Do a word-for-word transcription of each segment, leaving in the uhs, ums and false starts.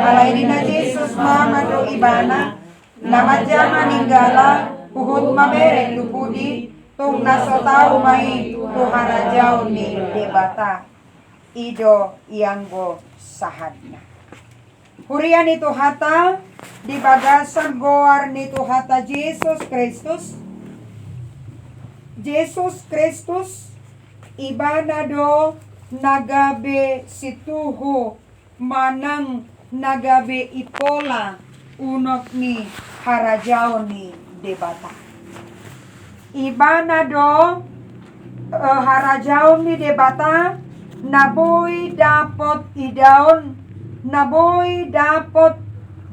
Alai ninna Jesus ma mandok ibana, na manjama ninggala, huhut mamereng tu pudi, tung na so tau ma i tu harajaon ni Debata. I do ianggo sahatna. Huria ni Tuhanta, di bagasan goar ni Tuhanta Jesus Kristus, Jesus Kristus, ibana do na gabe situhu manang na gabe impola unok ni harajaon ni Debata. Ibana do, eh, harajaon ni Debata na boi dapot idaon, na boi dapot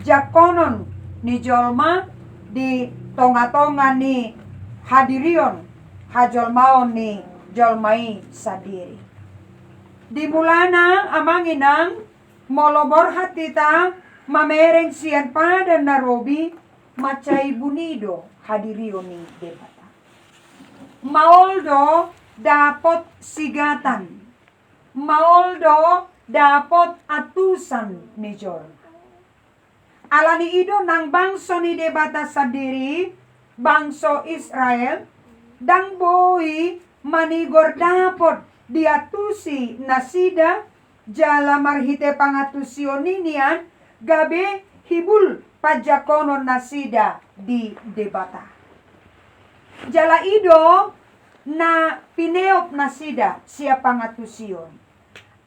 jangkonon ni jolma di tonga-tonga ni hadirion hajolmaon ni jolma i sandiri. Di mulana, amang inang, molo borhat hita mamereng sian Padan na Robi, mansai buni do hadirion ni Debata. Maol do dapot sigatan, maol do dapot antusan ni jolma. Alani i do nang bangso ni Debata sandiri, bangso Israel, ndang boi manigor dapot diantusi nasida, jala marhite pangantusion i nian gabe hibul panjangkonon nasida di Debata. Jala i do na pineop nasida sian pangantusion.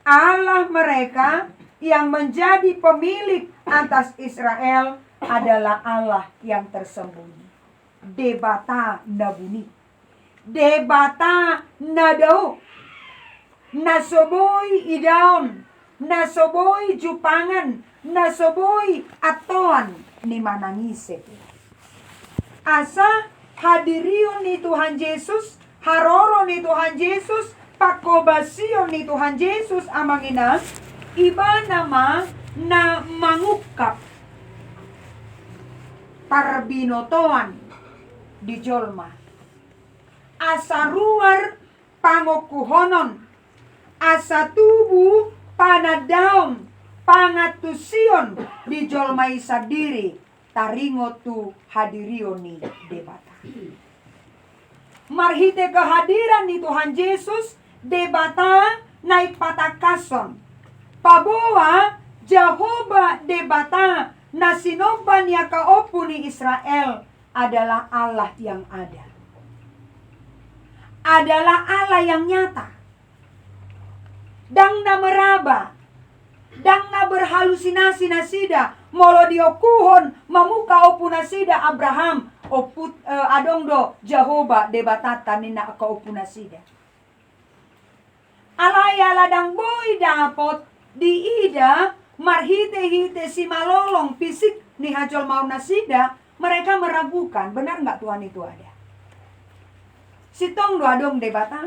Allah mereka yang menjadi pemilik atas Israel adalah Allah yang tersembunyi. Debata na buni. Debata na dao. Na so boi idaon. Na so boi jupangan. Na so boi antoan ni manang ise pe. Asa hadirion ni Tuhan Jesus, haroro ni Tuhan Jesus, pangkobasion ni Tuhan Jesus, amang inang, ibana ma na mangungkap parbinotoan di jolma. Asa ruar pangokuhonon, asa tubu panandaon, pangantusion di jolma i sandiri, taringot tu hadirion ni Debata. Marhite kehadiran ni Tuhan Jesus, Debata naeng patangkashon, paboa Jahowa Debata na sinomba ni angka ompu ni Israel adalah Allah yang ada. Adalah Allah yang nyata. Ndang na meraba, ndang na berhalusinasi nasida, molo diokuhon mamungka ompu nasida Abraham, ompu, eh, adong do Jahowa Debatanta ninna angka ompu nasida. Alai ala ndang boi dapot diida marhite-hite simalolong fisik ni hajolmaon nasida, mereka meragukan, benar nggak Tuhan itu ada? Sintong do adong Debata.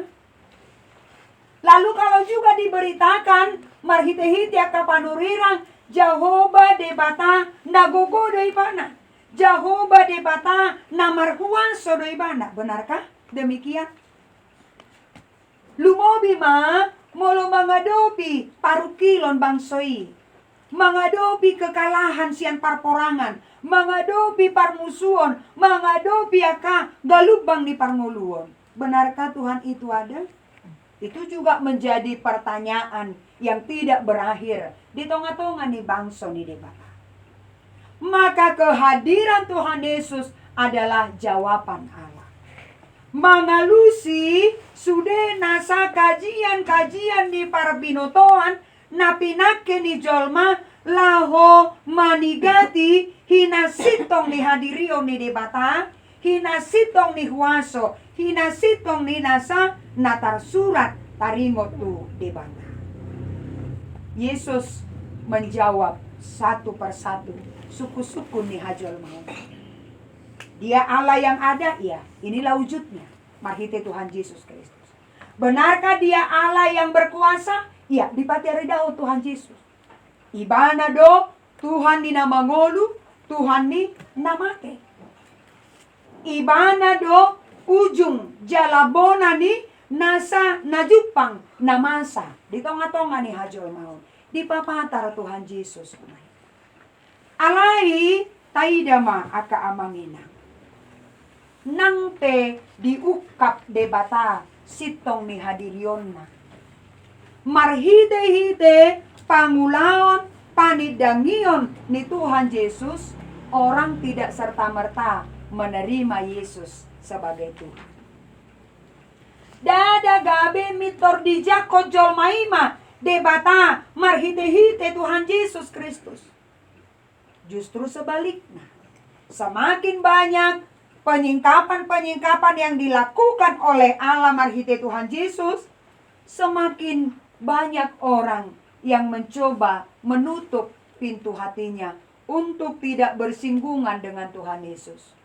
Lalu kalau juga diberitakan marhite-hite angka panurirang, Jahowa Debata na gogo do ibana, Jahowa Debata na marhuaso do ibana, benarkah demikian? Lumobi ma molo mangadopi parungkilon bangso i, mangadopi kekalahan sian parporangan, mangadopi parmusuon, mangadopi angka galumbang ni parngoluon. Benarkah Tuhan itu ada? Itu juga menjadi pertanyaan yang tidak berakhir di tonga-tonga ni bangso ni Debata. Maka kehadiran Tuhan Yesus adalah jawaban Allah. Mangalusi sude nasa kajian-kajian ni parbinotoan na pinangke ni jolma laho manigati hinasintong ni hadirion ni Debata, hinasintong ni huaso, hinasintong ni nasa na tarsurat taringot tu Debata. Yesus menjawab satu per satu sungkun-sungkun ni hajolmaon. Dia Allah yang ada, ya, inilah wujudnya marhite Tuhan Jesus Kristus. Benarkah Dia Allah yang berkuasa? Ya, dipatiaridahon Tuhan Jesus. Ibana do Tuhan ni na mangolu, Tuhan ni na mate. Ibana do ujung jala bona ni nasa na jumpang na masa di tonga-tonga ni hajolmaon. Dipapatar Tuhan Jesus. Alai taida ma angka amang inang, nang pe diungkap Debata sintong ni hadirionna marhite-hite pangulaon panindangion ni Tuhan Jesus, orang tidak serta-merta menerima Yesus sebagai Tuhan. Ndada gabe mintor dijangkon jolma i ma Debata marhite-hite Tuhan Jesus Kristus. Justru sebaliknya, semakin banyak penyingkapan-penyingkapan yang dilakukan oleh Allah marhite Tuhan Jesus, semakin banyak orang yang mencoba menutup pintu hatinya untuk tidak bersinggungan dengan Tuhan Yesus.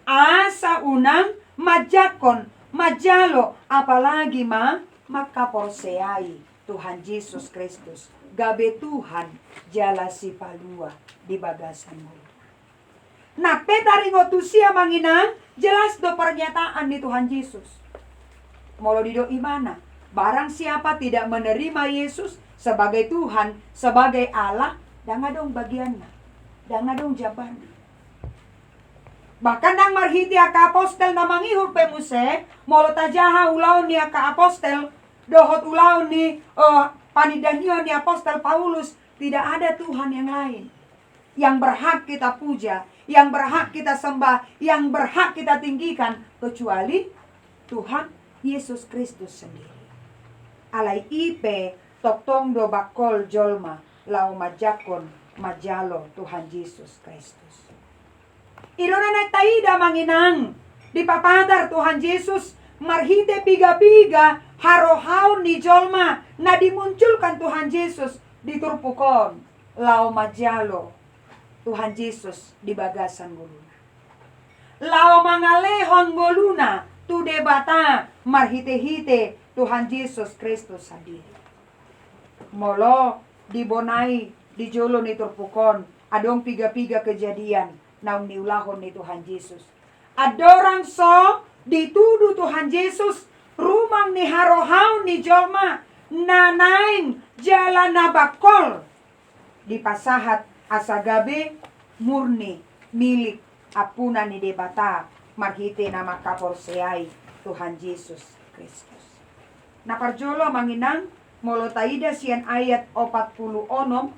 Asa unang manjangkon, manjalo, apalagi ma mangkaporseai Tuhan Jesus Kristus gabe Tuhan jala Sipalua di bagasan ngoluna. Nang pe taringot tusi amang inang, jelas do pernyataan ni Tuhan Jesus. Molo didok ibana, barang siapa tidak menerima Yesus sebagai Tuhan, sebagai Allah, ndang adong bagianna, ndang adong jambarna. Bahkan ndang marhite angka apostel na mangihut pe muse, molo tajaha ulaon ni angka apostel dohot ulaon ni, eh, panindangion ni apostel Paulus, tidak ada Tuhan yang lain yang berhak kita puja, yang berhak kita sembah, yang berhak kita tinggikan, kecuali Tuhan Yesus Kristus sendiri. Alai i pe tongtong do bangkol jolma laho manjangkon manjalo Tuhan Jesus Kristus. I do na naeng taida amang inang, dipapatar Tuhan Jesus marhite piga-piga harohaon ni jolma na dimunculkan Tuhan Jesus di turpuk on laho manjalo Tuhan Jesus di bagasan ngoluna, laho mangalehon ngoluna tu Debata marhite-hite Tuhan Jesus Kristus sandiri. Molo di bona i, di jolo ni turpuk on, adong piga-piga kejadian naung niulahon ni Tuhan Jesus. Andorang so ditudu Tuhan Jesus rumang ni harohaon ni jolma na naeng jala na bangkol, dipasahat asa gabe murni milik ampuna ni Debata marhite na mangkaporseai Tuhan Jesus Kristus. Na parjolo amang inang, molo taida sian ayat opat pulu onom,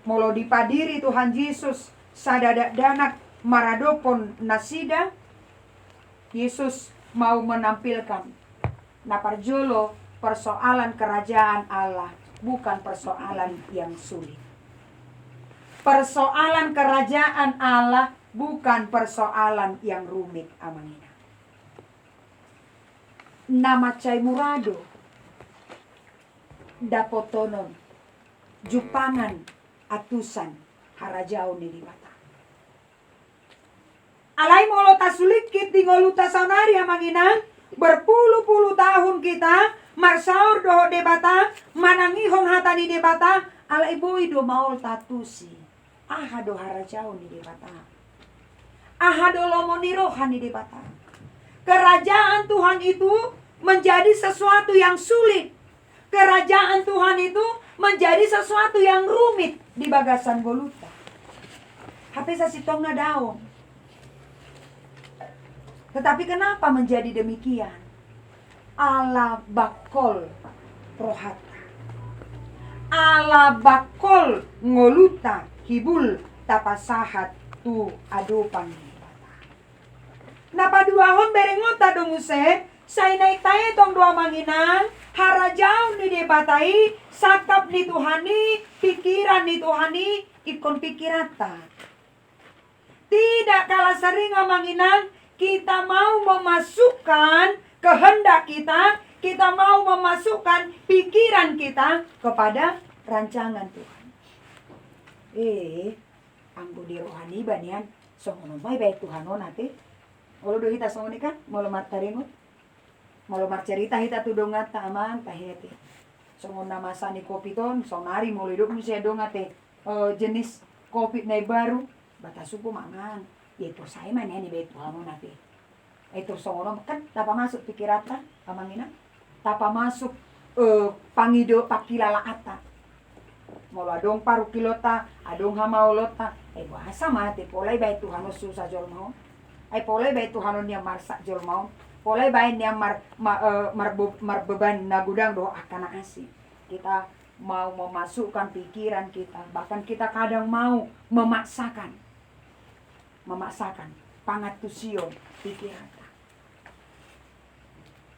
molo dipadiri Tuhan Jesus sada dakdanak maradophon nasida, Jesus mau menampilkan, na parjolo, persoalan kerajaan Allah bukan persoalan yang sulit. Persoalan kerajaan Allah bukan persoalan yang rumit, amang inang. Na mansai mura do dapotonon jumpangan antusan harajaon ni Debata. Alai molo tasulingkit di ngolunta saonari amang inang, berpuluh-puluh tahun kita marsaor dohot Debata, manangihon hata ni Debata, alai boi do maol taantusi. Aha do harajaon ni Debata? Aha do lomo ni roha ni Debata? Kerajaan Tuhan itu menjadi sesuatu yang sulit. Kerajaan Tuhan itu menjadi sesuatu yang rumit di bagasan ngolunta. Hape sasintongna daong. Tetapi kenapa menjadi demikian? Ala bangkol rohanta. Ala bangkol ngolunta hibul tapasahat tu adopan ni Debata. Na paduahon berengonta do muse, sai naeng taetong do amang inang, harajaon ni Debata i, sangkap ni Tuhan i, pikiran ni Tuhan i, ingkon pikiranta. Tidak kalah sering amang inang, kita mau memasukkan kehendak kita, kita mau memasukkan pikiran kita kepada rancangan Tuhan. Eh, anggo di roha niba nian, songon on ma ibaen Tuhan on ate. Olo do hita songon i kan, molo martaringot. Molo marcerita hita tu donganta, amang, tahe ate. Songon na masa ni covid on, saonari molo idok muse adong ate, eh, jenis covid na imbaru, ba tasungkun ma amang. Ia porsea ma nian ibaen Tuhan on ate. Ai tor songon on kan tapamasuk pikiranta, amang inang, tapamasuk, eh, pangido, pangkilalaanta. Molo adong parungkilonta, adong hamaolonta, ai boasa ma ate, pola ibaen Tuhan on susah jolma on. Ai pola ibaen Tuhan on nian marsak jolma on. Pola ibaen nian mar, ma, eh, marbe-, marbeban na godang dohot angka na asing. Kita mau memasukkan pikiran kita, bahkan kita kadang mau memaksakan, memaksakan pangantusion pikiranta.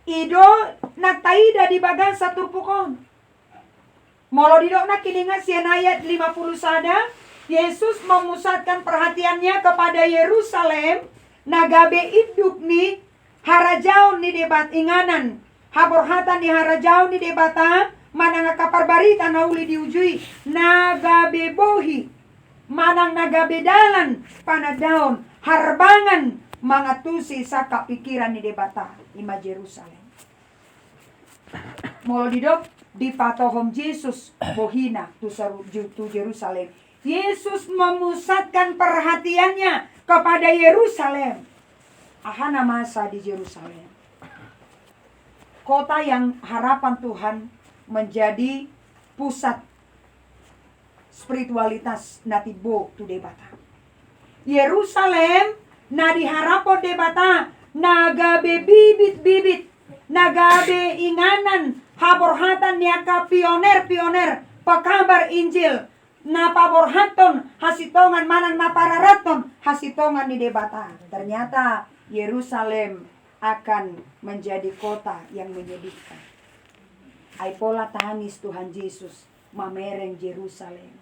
I do na taida di bagasan turpuk on. Molo didok nangkin, ingat sian ayat lima puluh sada, Yesus memusatkan perhatiannya kepada Yerusalem, na gabe induk ni harajaon ni Debat-, inganan haborhatan ni harajaon ni Debata, manang angka parbarita na uli di uju i, na gabe bohi, manang na gabe dalan panandaon harbangan mangantusi sangkap pikiran ni Debata, i ma Jerusalem. Molo didok, dipatohom Jesus bohina tu saru-, Ju-, tu Jerusalem. Yesus memusatkan perhatiannya kepada Yerusalem. Aha na masa di Jerusalem? Kota yang harapan Tuhan menjadi pusat spiritualitas na timbo tu Debata. Yerusalem na diharaphon Debata, na gabe bibit-bibit, na gabe inganan haborhatan ni angka pioner-pioner, pekabar Injil, na paborhathon hasintongan manang na pararathon hasintongan ni Debata. Ternyata Yerusalem akan menjadi kota yang menyedihkan. Ai pola tangis Tuhan Jesus mamereng Jerusalem.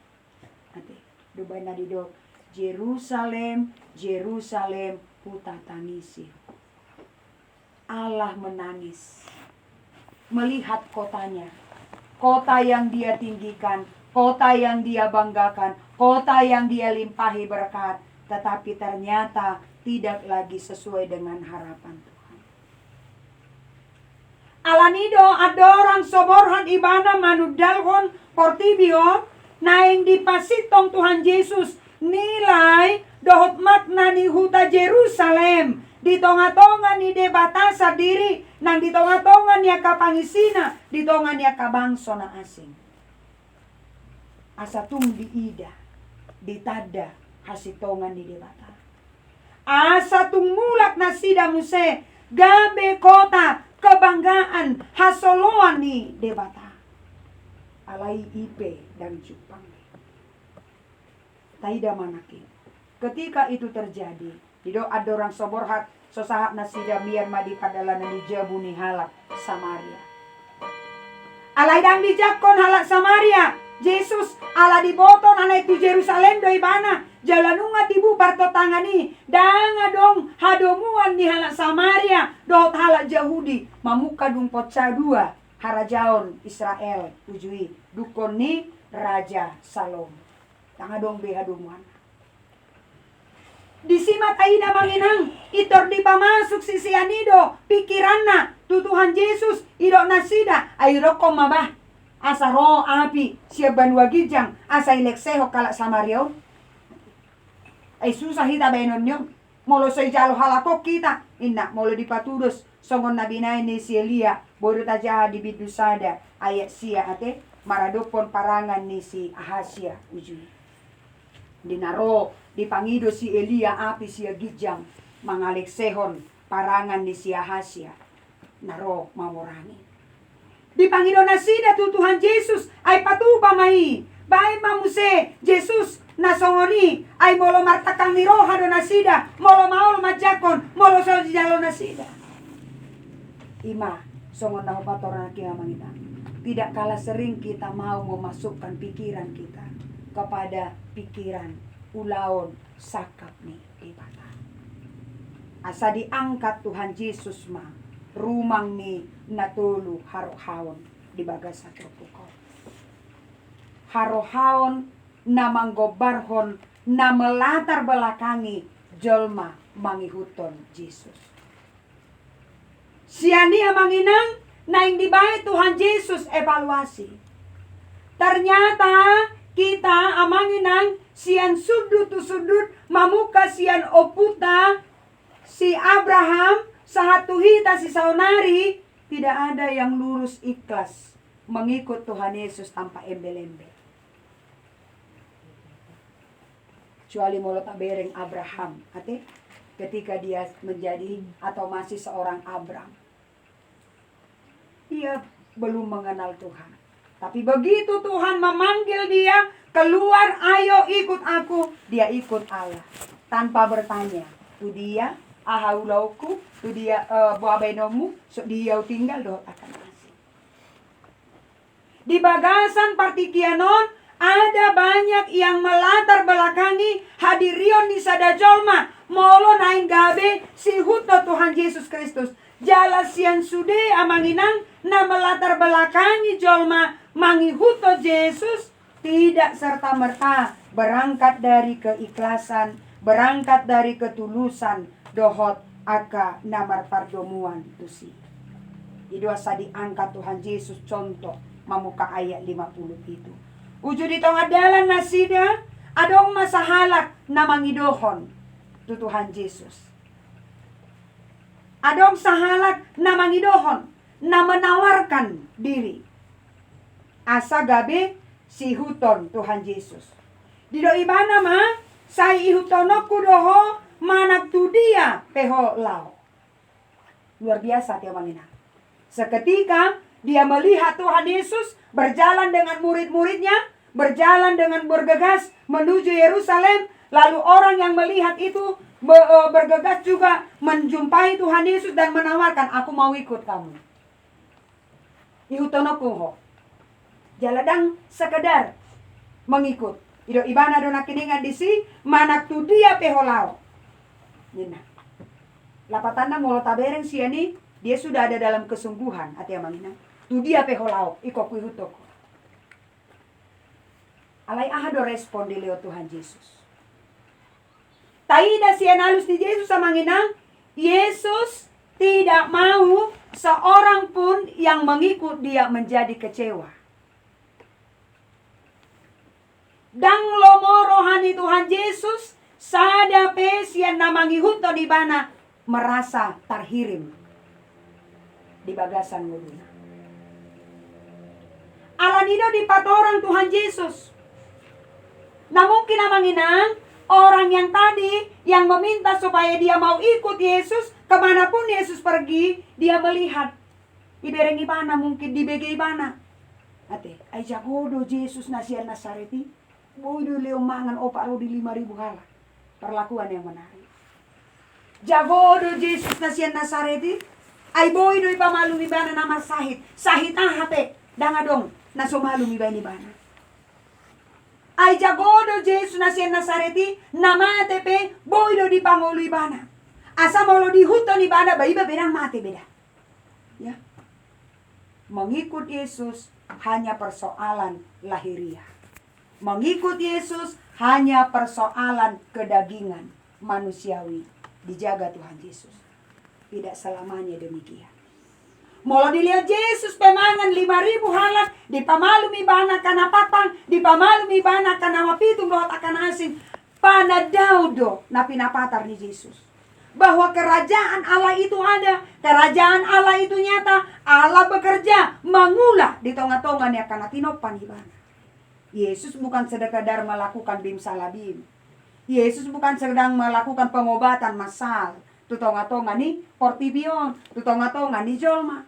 Ate, do baen na didok, "Jerusalem, Jerusalem, hutatangisi." Allah menangis melihat kotanya. Kota yang dia tinggikan, kota yang dia banggakan, kota yang dia limpahi berkat, tetapi ternyata tidak lagi sesuai dengan harapan Tuhan. Alani do andorang so borhat ibana manundalhon portibi on, naeng dipasintong Tuhan Jesus nilai dohot makna ni huta Jerusalem di tonga-tonga ni Debata sandiri, nang di tonga-tonga ni angka pangisina, di tonga ni angka bangso na asing. Asa tung diida, ditanda hasintongan ni Debata. Asa tung mulak nasida muse gabe kota kebanggaan hasoloan ni Debata. Alai i pe ndang jumpang. Taida ma nangkin. Ketika itu terjadi, didok andorang so borhat, so sahat nasida mian ma di pardalanan i jabu ni halak Samaria. Alai ndang dijangkon halak Samaria Jesus, ala diboto na naeng tu Jerusalem do ibana, jala nunga tibu partontangan i, ndang adong hadomuan ni halak Samaria dohot halak Jahudi, mamungka dung poncah dua harajaon Israel uju i, dungkon ni Raja Salomo. Ndang adong be hadomuanna. Disi ma taida amang inang, pintor dipamasuk sisean i do pikiranna tu Tuhan Jesus, didok nasida, ai idokkon ma bah, asa ro api sian banua ginjang, asa ileksehon halak Samaria on. Ai susah hita baenon ni on. Molo so ijalo halak on hita, inna, molo dipatudos songon na binaen ni si Elia, boi do tajaha di bindu sada ayat sia ate, maradophon parangan ni si Ahasia uju i. Di na ro dipangido si Elia api sian ginjang mangaleksehon parangan ni si Ahasia na ro mamorangi. Dipangido nasida tu Tuhan Jesus, ai patupa ma i. Baen ma muse Jesus na songon i, ai molo martangkang ni roha do nasida, molo maol manjangkon, molo so dijalo nasida. I ma songon na hupatorang nangkin amang inang. Tidak kalah sering kita mau memasukkan pikiran kita kepada pikiran ulaon sangkap ni Debata. Asa diangkat Tuhan Jesus ma rumang ni na tolu harohaon di bagasan turpuk on. Harohaon na manggombarhon, na melatar belakangi jolma mangihuthon Jesus. Sian i amang inang, naeng dibaen Tuhan Jesus evaluasi. Ternyata kita amang inang sian sundut tu sundut, mamungka sian ompunta si Abraham sahat tu hita sisaonari, tidak ada yang lurus ikhlas mengikut Tuhan Yesus tanpa embel-embel. Kecuali molo tabereng Abraham, ate, ketika dia menjadi atau masih seorang Abram, dia belum mengenal Tuhan. Tapi begitu Tuhan memanggil dia keluar, "Ayo ikut aku," dia ikut Allah tanpa bertanya, "Tu dia? Aha ulaonku? Tu dia, eh, boha baenonmu?" So dia tinggal dohot akan asing. Di bagasan partingkian on, ada banyak yang melatar belakangi hadirion ni sada jolma molo naeng gabe siihuthon Tuhan Jesus Kristus. Jala sian sude, amang inang, na melatar belakangi jolma mangihuthon Jesus tidak serta merta berangkat dari keikhlasan, berangkat dari ketulusan, dohot angka na marpardomuan tusi. I do asa diangkat Tuhan Jesus contoh mamungka ayat lima puluh pitu. Uju di tonga dalan nasida, adong ma sahalak na mangidohon tu Tuhan Jesus. Adong sahalak na mangidohon, na menawarkan diri asa gabe siihuthon Tuhan Jesus. Didok ibana ma, "Sai ihuthononku do ho manang tu dia pe ho laho." Luar biasa, ate, amang inang. Seketika dia melihat Tuhan Yesus berjalan dengan murid-muridnya, berjalan dengan bergegas menuju Yerusalem, lalu orang yang melihat itu be-, eh, bergegas juga menjumpai Tuhan Yesus dan menawarkan, "Aku mau ikut kamu." Ihuthononku ho. Jala ndang sekedar mengikut. I do ibana do nangkiningan disi, manang tu dia pe ho laho, ninna. Lapatanna molo tabereng sian i, dia sudah ada dalam kesungguhan, ate, amang inang. Tu dia pe ho laho, ingkon huihuthon ho. Alai aha do respon dilehon Tuhan Jesus? Taida sian alus ni Jesus, amang inang, Yesus tidak mau seorang pun yang mengikut Dia menjadi kecewa. Ndang lomo roha ni Tuhan Jesus, sada pe sian na mangihuthon ibana merasa terhirim di bagasan ngoluna. Alani do dipatorang Tuhan Jesus. Na mungkin, amang inang, orang yang tadi yang meminta supaya dia mau ikut Yesus, kemanapun Yesus pergi, dia melihat. Dibereng ibana, mungkin dibege ibana. Ate, ai jago do Jesus na sian Nasaret i. Boi do lehon mangan opat roti lima ribu halak. Perlakuan yang menarik. Jago do Jesus na sian Nasaret i, ai boi do ipamalum ibana na marsahit. Sahit aha pe, ndang adong na so malum ibaen ibana. Ai jago do Jesus na sian Nasaret i, na mate pe boi do dipangolu ibana. Asa molo diihuthon ibana, ba iba pe ndang mate be da. Ya. Mengikut Yesus hanya persoalan lahiriah. Mengikut Yesus hanya persoalan kedagingan, manusiawi. Dijaga Tuhan Yesus. Tidak selamanya demikian. Molo dilehon Jesus pe mangan lima ribu halak, dipamalum ibana angka na pangpang, dipamalum ibana angka na mapitung dohot angka na asing, panandao do na pinapatar ni Jesus bahwa kerajaan Allah itu ada, kerajaan Allah itu nyata, Allah bekerja, mangula di tonga-tonga ni angka na tinompa ni ibana. Yesus bukan sekedar melakukan bim salabim. Yesus bukan sedang melakukan pengobatan massal tu tonga-tonga ni portibi on, tu tonga-tonga ni jolma.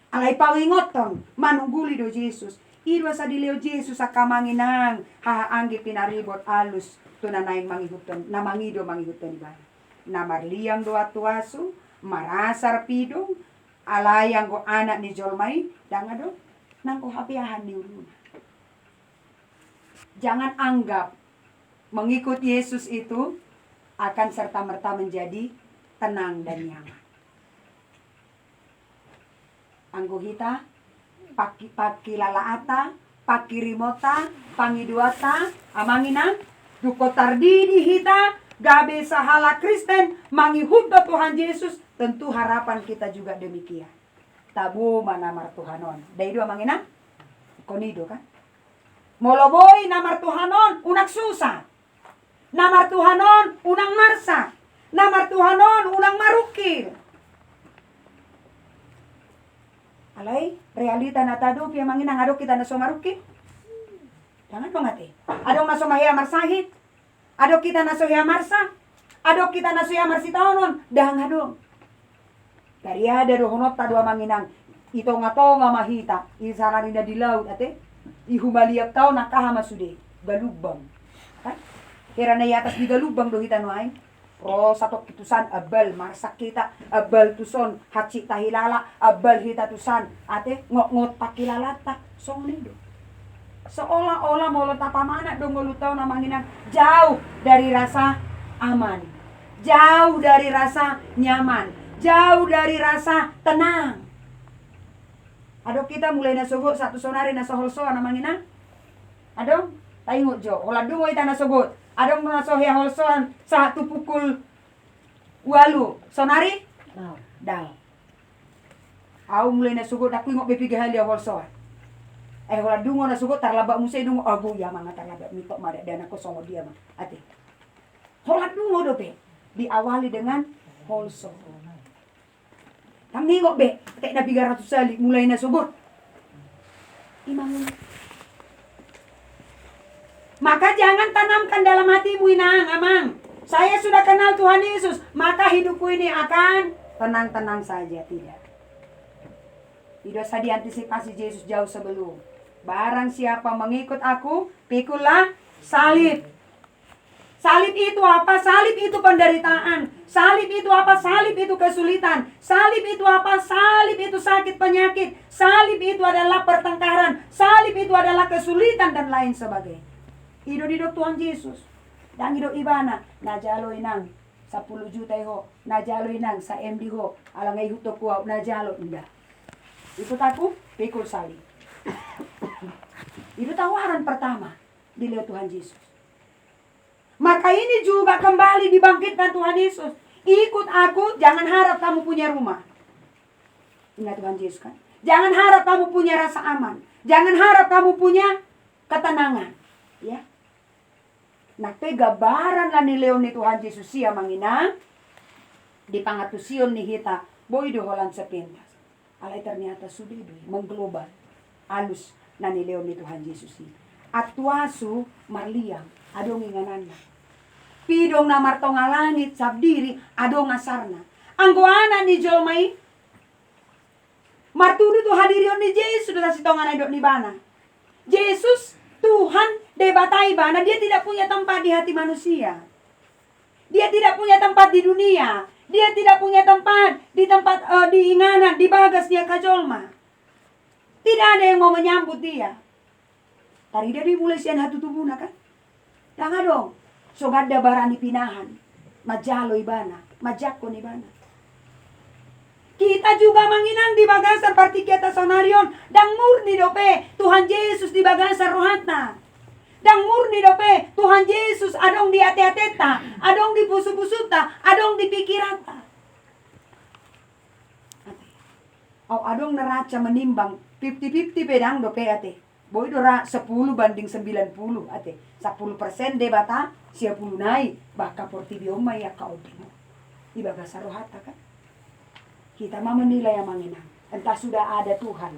Alai paingothon, manungguli do Jesus. I do asa dilehon Jesus angka, amang inang, haha anggi, pinaribot alus tu na naeng mangihuthon, na mangido mangihuthon ibana. Na marliang do antuasu, marasar pidong, alai anggo Anak ni jolma i, ndang adong nanggo hapeahan ni uluna. Jangan anggap mengikut Yesus itu akan serta-merta menjadi tenang dan nyaman. Anggo hita, pangki-, pangkilalaanta, pangkirimonta, pangidoanta, amang inang, dungkon tardidi hita gabe sahalak Kristen, mangihuthon Tuhan Jesus, tentu harapan kita juga demikian. Tabo ma na martuhan on. Dai do, amang inang? Ingkon i do, kan? Molo boi na martuhan on, unang susa. Na martuhan on, unang marsak. Na martuhan on, unang marungkil. Alai, realita na tahadopi, amang inang, adong hita na so marungkil? Ndang adong, ate. Adong na so mahea marsahit? Adong hita na so hea marsak? Adong hita na so hea marsitaonon? Ndang adong. Tariada dohononta do amang inang, i tonga-tonga ma hita, i sarari na di laut ate, i humaliangta on angka aha ma sude, galumbang. Kan? Hera na i atas di galumbang do hita nuaeng. Ro satongkin tusan, ambal marsak hita, ambal tuson hansit tahilala, ambal hita tusan ate, ngotngot pangkilalanta. Songon i do. Seolah-olah molo tapamanat do ngolunta on amang inang, jauh dari rasa aman, jauh dari rasa nyaman, jauh dari rasa tenang. Adong hita mulai na sogot sahat tu sonari na so holsoan amang inang? Adong? Taingot jo, holan dungo hita na sogot. Adong na so hea holsoan sahat tu pukul ualu sonari? Dao. Dao. Au mulai na sogot, ndang huingot be piga hali au holsoan. Eh, holan dungo na sogot, tarlambat muse dungo, ago ia ma nga tarlambat, mintor ma dakdanak ho songon dia ma. Ate. Holan dungo dope diawali dengan holsoan. Ndang huingot be, tek na piga ratus hali mulai na sogot. Ima ngolu. Maka jangan tanamkan dalam hatimu inang, amang, "Saya sudah kenal Tuhan Yesus, maka hidupku ini akan tenang-tenang saja." Tidak. I do asa diantisipasi Jesus jauh sebelum, "Barang siapa mengikut aku, pikullah salib." Salib itu apa? Salib itu penderitaan. Salib itu apa? Salib itu kesulitan. Salib itu apa? Salib itu sakit penyakit. Salib itu adalah pertengkaran. Salib itu adalah kesulitan dan lain sebagainya. I do didok Tuhan Jesus. Ndang didok ibana, "Na jalo inang sampulu juta i ho, na jalo inang sa-M di ho, ala nga ihuthon ho au, na jalo." Nda. "Ikut aku, pikul salib." I do tawaran pertama dilehon Tuhan Jesus. Maka ini juga kembali dibangkitkan Tuhan Yesus. "Ikut aku, jangan harap kamu punya rumah." Ingat Tuhan Yesus kan? "Jangan harap kamu punya rasa aman. Jangan harap kamu punya ketenangan." Ya. Nang pe gambaran na nilehon ni Tuhan Jesus i amang inang, di pangantusion ni hita, boi do holan sepintas. Alai ternyata sude do i mengglobal alus na nilehon ni Tuhan Jesus i. Antuasu marliang, adong ingananna. Pidong na martonga langit sabdiri, adong asarna. Anggo Anak ni jolma i martudu tu hadirion ni Jesus do sasintongna, didok ibana. Jesus, Tuhan, Debata ibana, dia tidak punya tempat di hati manusia. Dia tidak punya tempat di dunia. Dia tidak punya tempat di tempat, eh, di inganan, di bagas ni angka jolma. Tidak ada yang mau menyambut dia. Tarida do i mulai sian hatutubuna kan? Ndang adong. So ganda barani pinahan manjalo ibana, manjangkon ibana. Kita juga amang inang di bagasan partingkianta saonari on, ndang murni dope Tuhan Jesus di bagasan rohanta. Ndang murni dope Tuhan Jesus adong di ateatenta, adong di pusupusunta, adong di pikiranta. Au adong na ranca menimbang fifty fifty pe ndang dope ate. Boi do ra sepuluh banding sembilan puluh ate. Sampulu persen Debata, sia pulu nai, bahkan portibi on ma i angka onding. Di bagasan rohanta kan. Hita ma menilai amang inang. Entah sudah ada Tuhan.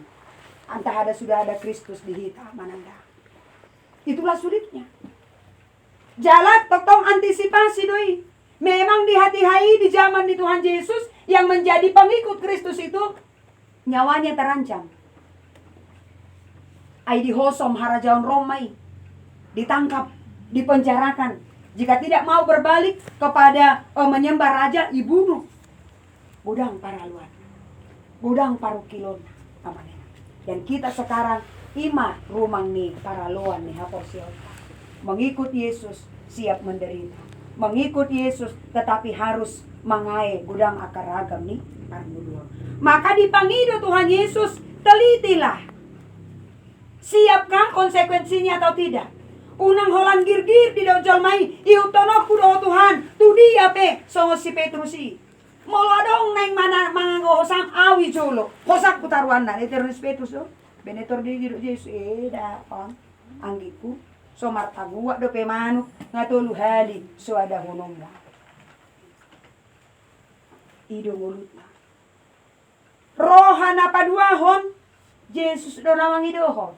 Entah ada, sudah ada Kristus di hita manang ndang. Itulah sulitnya. Jala tongtong antisipasi do i. Memang di hatiha i di zaman ni Tuhan Jesus yang menjadi pengikut Kristus itu nyawanya terancam. Ai dihosom harajaon Rom ma i, ditangkap, dipenjarakan. Jika tidak mau berbalik kepada, eh, menyembah raja, dibunuh. Godang paraloanna, godang parungkilonna, amang inang. Dan kita sekarang i ma rumang ni paraloan ni haporseaonta. Mengikut Yesus siap menderita. Mengikut Yesus tetapi harus mangae godang angka ragam ni parngoluon. Maka dipangido Tuhan Yesus, telitilah. Siapkah konsekuensinya atau tidak? Unang holan girgir didok jolma i, ihuthononku do ho Tuhan, tu dia pe, songon si Petrus i. Molo adong naeng mana-, mangango hosam, au i jolo. Hosam hutaruanna, na i terus Petrus do. Benetor di didok Jesus, eda pang, anggingku. So martaguak dope manuk, nga tolu hali so adahononmu. I do ngoluna. Roha na paduahon, Jesus do na mangidohon.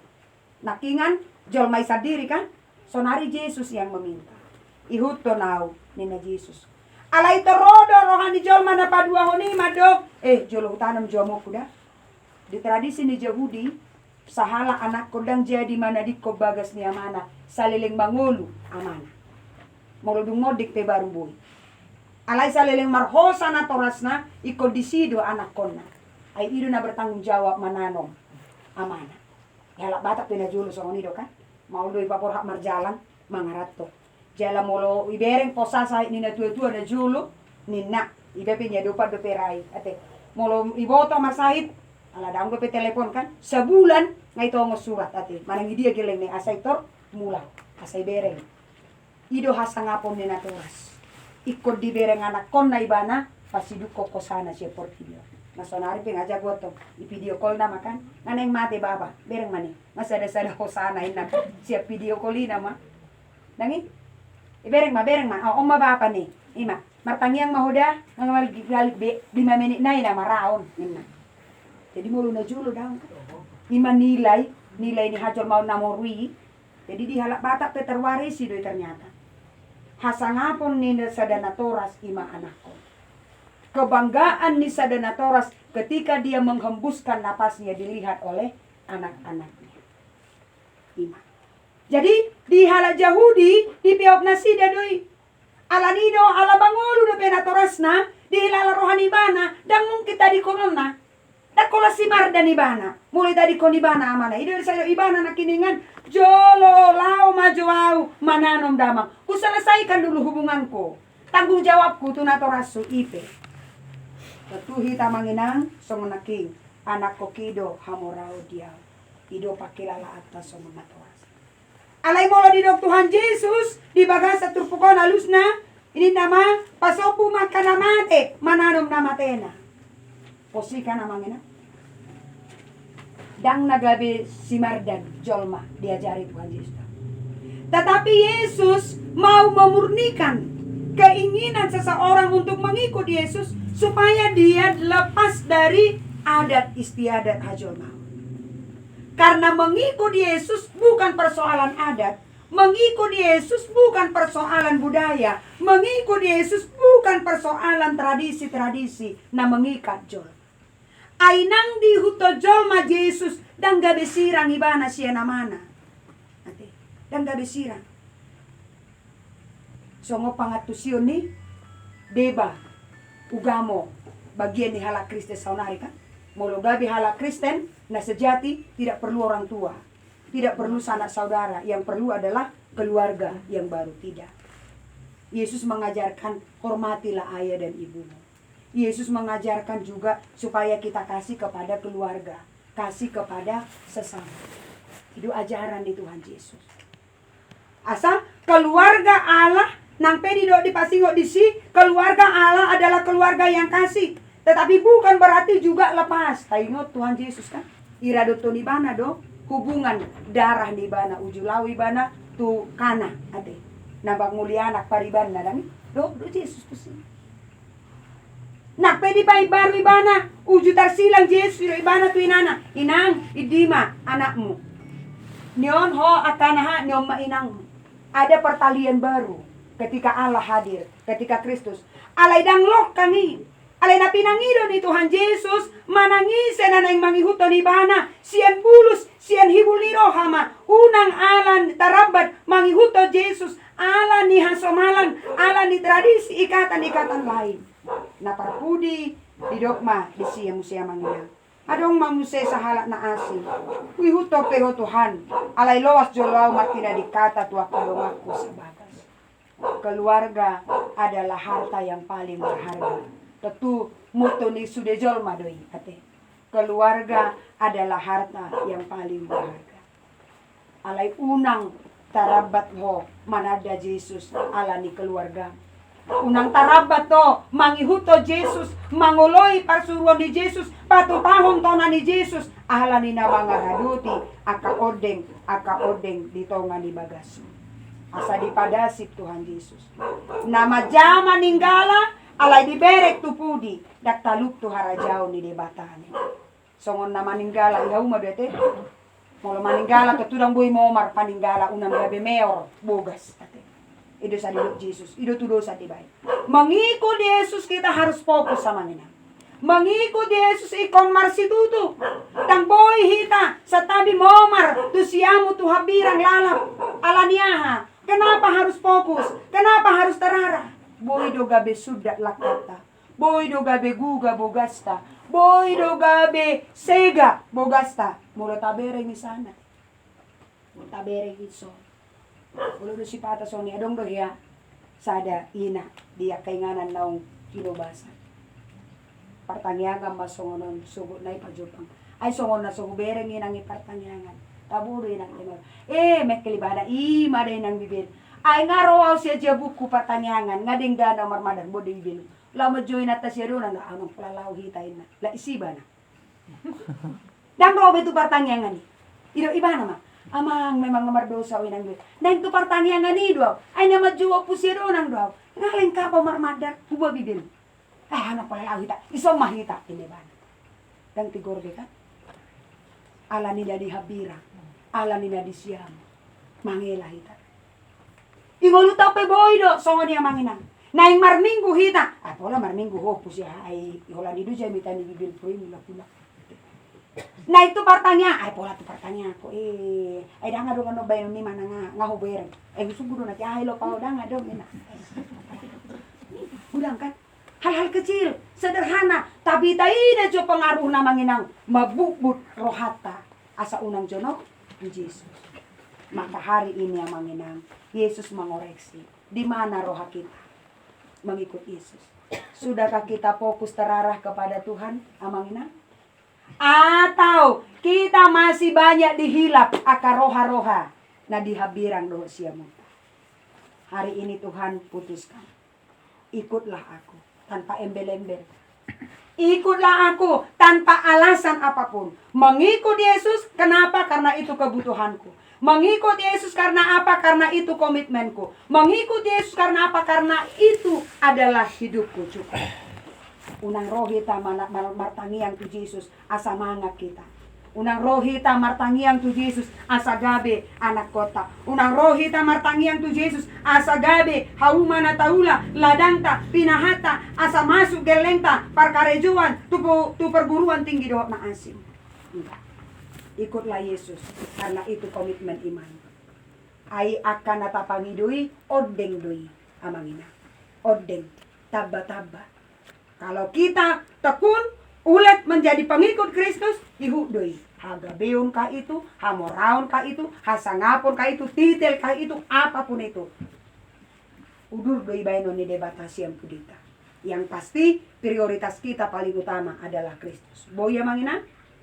Nangkingan jolma i sandiri kan, sonari Jesus yang meminta. Ihuthon ahu, ninna Jesus. Alai tor ro do roha ni jolma na paduahon i mandok, eh, jolo hutanom jo amonku da. Di tradisi ni Jahudi, sahalak anakkon ndang jadi manadingkon bagas ni amana, saleleng mangolu amana. Molo dung monding pe baru boi. Alai saleleng marhosa natorasna, ingkon disi do anakkonna. Ai i do na bertanggung jawab mananom amana. Halak Batak pe na jolo songon i do kan. Maol do ipaborhat marjalang, mangaranto. Jala molo ibereng posa sahit ni na tua-tua na jolo, ninna, iba pe niadopan dope ra i, ate. Molo iboto ma sahit, ala ndang dope telepon kan, sabulan nga itongon surat, ate. Manang idia gellengna i asa itor mulak, asa ibereng. I do hasangapon ni natoras. Ingkon dibereng anakkonna ibana, pasidungkon hosana sian portibi on. Na sonari pe nga jagoan tong, i video call nama kan, nga naeng mate bapa, bereng ma ni, nga sada-sada hosana inna, sian video call i nama. Ndang i? Ibereng ma, bereng ma. Oh, on ma bapa ni. I ma. Martangiang ma ho da, nga balik, balik be, lima menit nai nama ra on, ninna. Jadi molo na jolo ndang. I ma nilai, nilai ni hajolmaon na moru i. Jadi di halak Batak pe terwarisi do i ternyata. Hasangapon ni na sada natoras i ma anakkon. Kebanggaan ni sada natoras ketika dia menghembuskan napasnya dilihat oleh anak-anaknya. I ma. Jadi, di halak Jahudi, dipeop nasida do i. Alani do, ala mangolu dope natorasna, dihilala roha ni ibana, ndang mungkin tadingkononna. Ndang holan si Mardan ibana, molo itadingkon ibana amana. I do sai do ibana nangkiningan, jolo laho ma jo ahu mananom damang. Kuselesaikan dulu hubunganku. Tanggung jawabku tu natorashu i pe. Tontu hita amang inang, songon nangkin, anakkon i do hamoraon di ahu. I do pangkilalaanta songon natoras. Alai molo didok Tuhan Jesus, di bagasan turpuk on alusna, ninna ma, pasombu ma angka na mate, mananom na matena. Pos i kan amang inang. Ndang na gabe si Mardan jolma diajari Tuhan Jesus. Tetapi Yesus mau memurnikan keinginan seseorang untuk mengikut Yesus supaya dia lepas dari adat istiadat hajolmaon. Karena mengikut Yesus bukan persoalan adat, mengikut Yesus bukan persoalan budaya, mengikut Yesus bukan persoalan tradisi-tradisi na mengikat jolma. Ai nang diihuthon jolma Jesus, ndang gabe sirang ibana sian amana. Ate, ndang gabe sirang. Songon pangantusion ni deba, ugamo, bagian ni halak Kristen saonari kan. Molo gabe halak Kristen na sejati tidak perlu orang tua, tidak perlu sanak saudara, yang perlu adalah keluarga yang baru, tidak. Yesus mengajarkan hormatilah ayah dan ibumu. Yesus mengajarkan juga supaya kita kasih kepada keluarga, kasih kepada sesama. I do ajaran ni Tuhan Jesus. Asa keluarga Allah, nang pe didok dipasingot disi, keluarga Allah adalah keluarga yang kasih. Tetapi bukan berarti juga lepas. Taingot Tuhan Jesus kan? Iradothon ibana do hubungan darah ni ibana, uju laho ibana tu Kana, ate. Na mangoli anak paribanna, ndang i? Do, do Jesus tusi. Nang pe dipaimbaru ibana, uju tarsilang Jesus do ibana tu inana, "Inang, indi ma anakmu." Nion ho angka na ha, nion ma inangmu. Ada pertalian baru ketika Allah hadir, ketika Kristus. Alai ndang longkang i. Alai na pinangido ni Tuhan Jesus, manang ise na naeng mangihuthon ibana, sian bulus, sian hibul ni roha ma, unang ala tarambat mangihuthon Jesus, ala ni hasomalan, ala ni tradisi, ikatan-ikatan lain. Na parpudi, didok ma disi muse amang inang. Adong ma muse sahalak na asing. Huihuthon pe ho Tuhan, alai loas jolo ahu martinading hata tu angka donganku sabagas. Keluarga adalah harta yang paling berharga. Tontu motto ni sude jolma do i, ate. Keluarga adalah harta yang paling berharga. Alai unang tarambat ho mananda Jesus ala ni keluarga. Unang tarambat ho mangihuthon Jesus, mangoloi parsuruon ni Jesus, patupahon tona ni Jesus, ala ni na mangaradoti angka ondeng, angka ondeng di tonga ni bagasmu. Asa dipadasip Tuhan Jesus. Na manjama maningala, alai dibereng tu pudi, ndang talup tu harajaon ni Debata, ninna. Songon na maningala, i hauma do ate. Molo maningala, tontu ndang boi momar paninggala, unang gabe meor, bogas, ate. I do sai didok Jesus, i do tudosan dibaen. Mengikut Yesus kita harus fokus, amang inang. Mengikut Yesus ingkon marsitutu. Ndang boi hita santabi momar tu siamun, tu hambirang, lalap. Ala ni aha? Kenapa harus fokus? Kenapa harus terarah? Boi do gabe sundat langkanta. Boi do gabe guga bogasta. Boi do gabe sega bogasta. Molo tabereng i sana. Tabereng i son. Molo do sipata songon i, adong do hea sada ina di angka inganan naung hinobasan. Partangiangan ma songon on, sogot na i pajompang. Ai songon na so hubereng inang i partangiangan. Tabo do inang i ma. Eh, mengkel ibana, i ma da inang bibelmu. Ai nga ro au sian jabungku partangiangan, nga denggan au marmadan, bo da bibelmu. Laho manjou inanta sia donang, nga, amang, pola laho hita inna. Lah isi ibana. Ndang ro be tu partangiangan i. I do ibana ma. Amang, memang nga mardosa au inang be. Naeng tu partangiangan i do au. Ai na manjou au sia donang do au. Nga lengkap au marmadan, huboa bibelmu. Eh, amang, pola laho hita. Ison ma hita, inna ibana. Ndang tigor be kan. Ala ni na di hambirang. Ala ni na di siamun. Mangela hita. Di ngolunta pe boi do songon i, amang inang. Naeng marminggu hita. Ai pola marminggu ho, pusi aha, ai holan i do jamita ni bibelku i mulak-mulak. Naeng tu partangiangan, ai pola tu partangiangan ho. Eh, ai ndang adong annon baenon ni manang nga hubereng. Ai husungkun do nanti, ai lopa ho, ndang adong, inna. Udang kan? Hal-hal kecil, sederhana, tapi taida jo pengaruhna, amang inang, mabutbut rohanta asa unang jonok tu Jesus. Maka hari ini, amang inang, Yesus mengoreksi di mana roha kita mengikut Yesus. Sudahkah kita fokus terarah kepada Tuhan, amang inang? Atau kita masih banyak dihilap angka roha-roha na di hambirang dohot siamunta? Hari ini Tuhan putuskan. Ikutlah Aku tanpa embel-embel. Ikutlah Aku tanpa alasan apapun. Mengikut Yesus, kenapa? Karena itu kebutuhanku. Mengikut Yesus karena apa? Karena itu komitmenku. Mengikut Yesus karena apa? Karena itu adalah hidupku. Cukup. Unang ro hita mana-, mar-, martangiang tu Jesus asa mangan hita. Unang ro hita martangiang tu Jesus asa gabe anakkonta. Unang ro hita martangiang tu Jesus asa gabe hauma na taula, ladangta, pinahanta, asa masuk gellengta parkarejoan tu po-, tu perguruan tinggi dohot na asing. Enggak. Ikutlah Yesus, karena itu komitmen iman. Ai angka na tapangido i, ondeng do i, amang inang. Ondeng, tamba-tamba. Kalau kita tekun, ulet menjadi pengikut Kristus, ihut do i. Hagabeon kah itu, hamoraon kah itu, hasangapon kah itu, titel kah itu, apapun itu. Udur do i baenon ni Debata sian pudita. Yang pasti, prioritas kita paling utama adalah Kristus. Boi, amang inang?